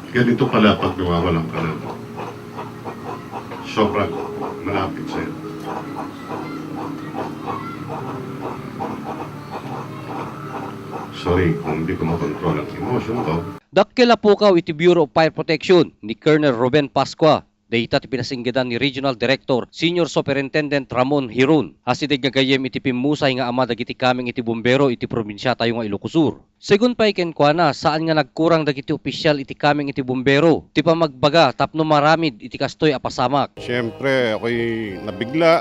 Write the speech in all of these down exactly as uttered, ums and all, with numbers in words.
Ganito pala pag nawawalan ka ng sobrang malapit sa'yo. Sorry kung hindi ko makontrol ang emosyon ko. Dakkel a pukaw iti Bureau of Fire Protection ni Colonel Ruben Pascua. Dayta ti pinasinggedan ni Regional Director Senior Superintendent Ramon Hiron, asideg nga gayyem iti pimmusay nga ama dagiti kameng iti bumbero iti probinsiatayo nga Ilocos Sur. Segun pay kenkuana, saan nga nagkurang dagiti opisial iti kameng iti bumbero ti pamagbaga tapno maramid iti kastoy a pasamak. Siyempre, ako'y nabigla,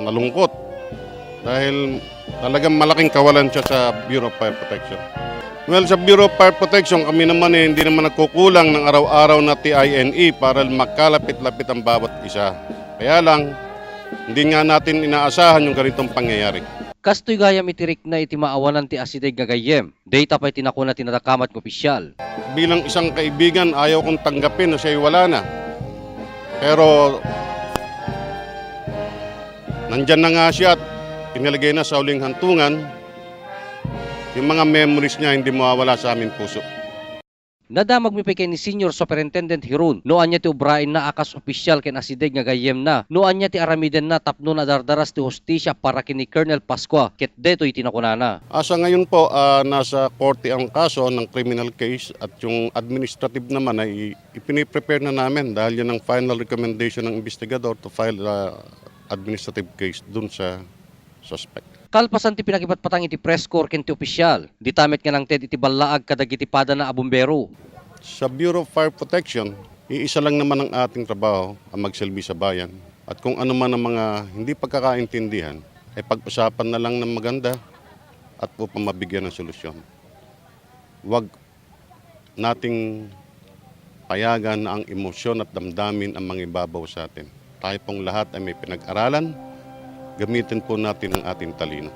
nalungkot, dahil talagang malaking kawalan siya sa Bureau of Fire Protection. Well, sa Bureau of Fire Protection, kami naman eh, hindi naman nagkukulang ng araw-araw na T I N E para makalapit-lapit ang bawat isa. Kaya lang, hindi nga natin inaasahan yung ganitong pangyayari. Kastoy gayam iti rikna iti maawanan ti asideg nga gayyem. Dayta pay ti nakuna ti nadakamat nga opisial. Bilang isang kaibigan, ayaw kong tanggapin na siya'y wala na. Pero nandiyan na nga siya at inilagay na sa uling hantungan. Yung mga memories niya hindi mawawala sa aming puso. Nadamagmi pay ken ni Senior Superintendent Hiron no ania ti obraenna a kas opisial ken asideg nga gayyemna, no ania ti aramidenna tapno nadardaras ti hustisia para ken ni Colonel Pascua ket detoy ti nakunana. Asa ngayon po, ah, nasa korte ang kaso ng criminal case at yung administrative naman ay ipiniprepare na namin dahil yan ang final recommendation ng investigador to file, ah, administrative case dun sa suspect. Kalpasan ti pinakipatpatang iti press corps ken ti opisial, dita met nga nangted iti ballaag kadagiti padana a bumbero. Sa Bureau of Fire Protection, iisa lang naman ang ating trabaho, ang magsilbi sa bayan. At kung ano man ang mga hindi pagkakaintindihan, ay pag-usapan na lang ng maganda at upang mabigyan ng solusyon. Huwag nating payagan na ang emosyon at damdamin ang mangibabaw sa atin. Tayo pong lahat ay may pinag-aralan, gamitin po natin ang ating talino.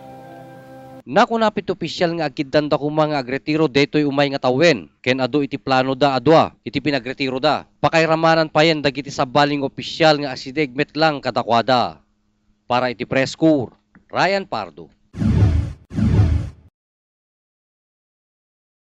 Nakuna pay ti opisial nga agkiddanda koma nga agretiro detoy umay nga tawen, ken adu iti planoda a dua iti pinagretiroda. Pakairamanan payen dagiti sabali nga opisial nga asideg met lang kadakuada. Para iti Press Corps, Ryan Pardo.